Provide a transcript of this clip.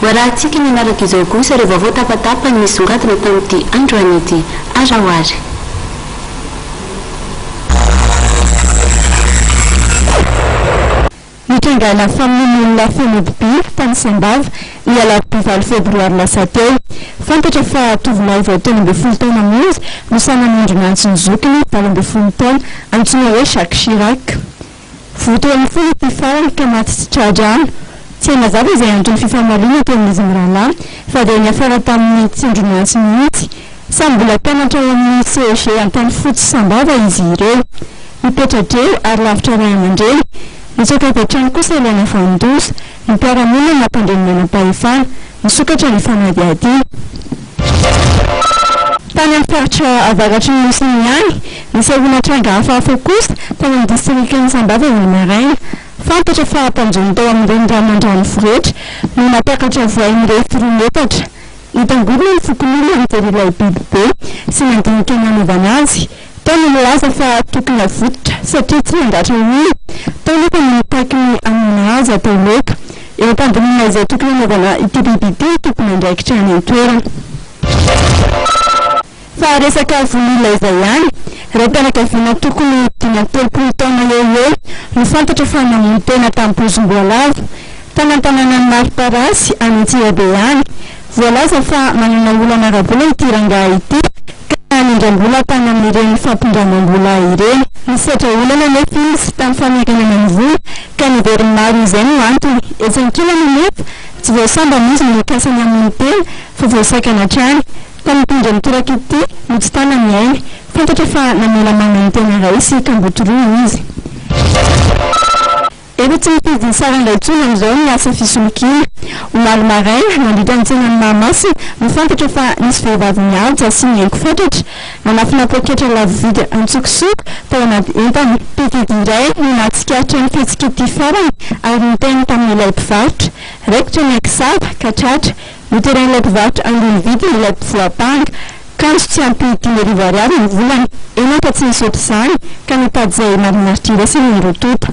Ho arahantsika ny manaraka izao kosa ireo vaovao tapatapany nisongadina tamin'ity androany ity. Araho ary. Nitrangana famonoan'olona feno biby tany Sambava ny alarobia valo febroary lasa teo. Fantatra fa tovolahy vao 13 taona monja no sahy nanindrona antsy ny zokiny 18 taona antsoina hoe Jacques Chirac. Voa teo amin'ny fony ity farany ka maty tsy tra-drano. Tsy hay mazava izay anton'ny fifamaliana teo amin'izy mirahalahy fa dia niafara tamin'ny tsindron'antsy mihitsy. Samy mbola mpianatra ao amin'ny CEG Antanifotsy Sambava izy ireo. Mipetra-dreo ary lavitra ray aman-dreny. Nitsoaka avy hatrany kosa ilay navanon-doza. Ny mpiara-monina no nampandre ny manam-pahefana. Nisokatra ny fanadihadiana. Tany amin'ny faritra avaratry ny Nosy ihany, nisehoana tranga hafahafa kosa tany amin'ny distrikan'i Sambava omaly maraina. Fantatra fa mpanjono tao amin'ny renirano Andranovoretra no nampiakatra voay mirefy roa metatra. Nitangorona ny fokonolona nijery ilay biby be sy nandinika ny hanaovana azy. Tao ny nilaza fa tokony havototra satria tsy nandratra olona. Tao nefa ny nitaky ny hamonoana azy atao loaka. Eo am-pandinihana izay tokony hanaovana ity biby ity ny tompon'andraikitra any an-toerana. Fa resaka vono olona izay ihany, raim-pianakaviana tokony ho 35 taona eo ho eo no fantatra fa namono tena tamin'ny pozim-boalavo. Tany an-tanànan'i Mariparasy, any Antsirabe any. Voalaza fa manana olana ara-bola ity rangahy ity ka nindram-bola tany amin'ireny fampindramam-bola ireny. Nisedra olana anefa izy tamin'ny famerenana ny vola ka niveriny maro izay no antony. Etsy ankilany anefa, tsy vao sambany izy no nikasa ny hamono tena fa voasakana hatrany. Tamin'ity indray mitoraka ity no tsy tana ny ainy. Fantatra fa namela mananotena iray sy kamboty roa izy. Efa tsy mifidy ny saranga intsony amin'izao ny asa fisolokiana. Omaly maraina, nandritra ny tsenan'i Mahamasina, no fantatra fa nisy vehivavy mihaja sy mihaingo fatratra, nanafina poketra lafo vidy an-tsokosoko tao anaty entana. Mpividy iray no nahatsikaritra ny fihetsik'ity farany ary niteny tamin'ilay mpivarotra. Raikitra ny ankisava ka tratra. Noteren'ilay mpivarotra ambony vidiny ilay voampanga, kanjo tsy ampy 5000 ariary ny volany. Eny fa tsy nisy ohatr'izany ka nitady izay marimaritra iraisana ny roa tonta.